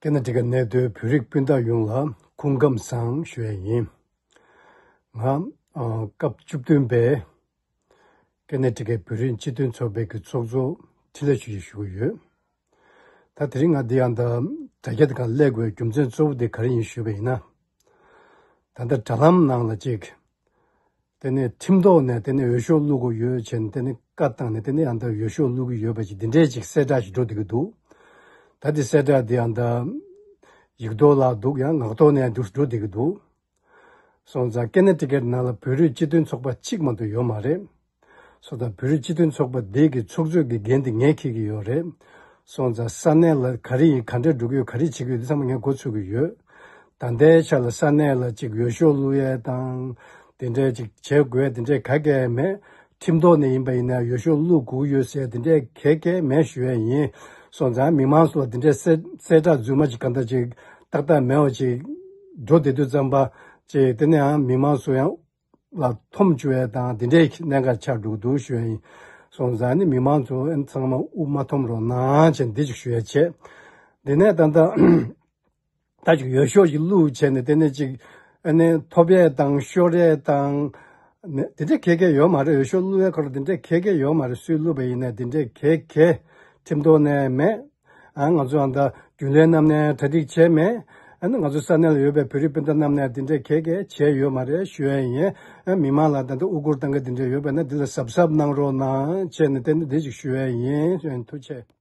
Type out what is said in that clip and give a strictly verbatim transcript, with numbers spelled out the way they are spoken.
ཀེ་ན་ཊི་ཀེཊ་གནས་སྡོད་བོད་རིགས་སྤུན་ཟླ་ཡོངས་ལ་སྐུ་ཁམས་བཟང་ཞུ་ཡས་ཡིན། ང་ཨ་སྐབས་བཅུ་བདུན་པའི་ཀེ་ན་ཊི་ཀེཊ་བོད་རིགས་སྤྱི་མཐུན་ཚོགས་པའི་གི་ཚོགས་གཙོ་འཕྲིན་ལས་ཆོས་སྐྱིད་ཞུ་གི་ཡོད། ད་དེ་རིང་ང་འདི་ཡང་ད་དྲ་རྒྱ་དེ་ག་སླེབས་དགོས་རྒྱུ་མཚན་གཙོ་བོ་དེ་ག་རེ་ཡིན་ཞུས་པ་ཡིན་ན། ད་ལྟ་དྲ་ལམ་ནང་ལ་ཅིག་དེ་ནས་ཁྲིམས་ཐོག་ནས་དེ་ནས་འོས་ཤོག་བླུག་དགོས་ཡོད་བྱས་ནས་དེ་ནས་བཀའ་བཏང་ནས་དེ་ནས་ཡང་ད་འོས་ཤོག་བླུག་གི་ཡོད་པ་ཅིག་འདི་འདྲའི་ཅིག་གསལ་བསྒྲགས་ཤིག་འགྲོ་བསྡད་ཀྱི་འདུག་ད་དེ་གསལ་བསྒྲགས་འདི་ཡང་ད་ཡིག་ཐོག་ལ་འདུག་ཡང་ངག་ཐོག་ནས་འདུག་འགྲོ་བསྡད་ཀྱི་འདུག་སོང་ཙང་ཀེ་ན་ཊི་ཀེཊ་ནང་ལ་བོད་རིགས་སྤྱི་མཐུན་ཚོགས་པ་གཅིག་མ་གཏོགས་ཡོད་མ་རེད། སོང་ཙང་བོད་རིགས་སྤྱི་མཐུན་ཚོགས་པ་འདི་གི་ཚོགས་གཙོ་གི་འགན་དེ་ངས་འཁྱེར་གྱི་ཡོད་རེད། སོང་ཙང་ས་གནས་ལ་ག་རེ་ཡིན་ག་འདྲ་འགྲོ་གི་ཡོད་ག་རེ་བྱེད་ཀྱི་ཡོད་དེ་ཚང་མ་ངས་འགོ་ཚུགས་ཀྱི་ཡོད། ད་ལྟའི་ཆ་ལ་ས་གནས་ལ་ཅིག་འོས་ཤོག་བླུག་ཡས་དང་དེ་འདྲའི་ཅིག་བྱེད་དགོས་དེ་འདྲའི་ག་གེ་མེད། ཁྲིམས་ཐོག་ནས་ཡིན་པ་ཡིན་ན་འོས་ཤོག་བླུག་དགོས་ཡོད་ཟེར་དེ་འདྲའི་ག་གེ་མེད་ཞུ་ཡས་ཡིན། སོང་ཙང་མི་མང་ཚོ་ལ་དེ་འདྲའི་གསལ་གསལ་བསྒྲགས་རྫུན་མ་ཅིག་གང་ལྟར་ཅིག་ཏག་ཏག་མེད་པ་ཅིག་འགྲོ་བསྡད་དུས་ཙམ་པ་ཅིག་དེ་ནས་ཡང་མི་མང་ཚོ་ཡང་ལ་འཐོམ་བཅུག་ཡས་དང་དེ་འདྲའི་གནད་འགག་ཆགས་འགྲོ་གི་འདུག་ཞུ་ཡས་ཡིན། སོང་ཙང་ནི་མི་མང་ཚོ་ཨ་ནི་ཚང་མ་དབུགས་མ་འཐོམ་རོགས་གནང་བྱས་འདི་ཅིག་ཞུ་ཡས་བྱས། འདི་ནས་ད་ལྟ་ད་ཅིག་འོས་ཤོག་ཅིག་བླུགས་བྱས་ནས་དེ་ནས་ཅིག་ཨ་ནི་ཐོབ་ཡས་དང་ཤོར་ཡས་དང་ནི་དེ་འདྲའི་ག་གེ་ཡོད་མ་རེད། འོས་ཤོག་བླུགས་ཡས་ཁོ་ར་དེ་འདྲའི་ག་གེ་ཡོད་མ་རེད། སུས་བླུགས་པ་ཡིན་ན་དེ་འདྲའི་ག་གེ་ཁྲིམས་ཐོག་ནས་མེད། ཨ་ང་ཚོ་ཨ་ད་རྒྱུན་ལས་རྣམས་ནས་གྲ་སྒྲིག་བྱས་མེད། ཨ་ནི་ང་ཚོ་ས་གནས་ལ་ཡོད་པའི་བོད་རིགས་སྤུན་ཟླ་རྣམས་ནས་དེ་འདྲའི་ག་གེ་བྱས་ཡོད་མ་རེད་ཞུ་ཡས་ཡིན། ཨ་མི་མང་ལ་ད་ལྟ་དབུ་སྐོར་བཏང་གི་དེ་འདྲ་ཡོད་པ་ན་འདི་ལ་གཟབ་གཟབ་གནང་རོགས་གནང་བྱས་ནས་དེ་འདི་ཅིག་ཞུ་ཡས་ཡིན། ཐུགས་རྗེ་ཆེ།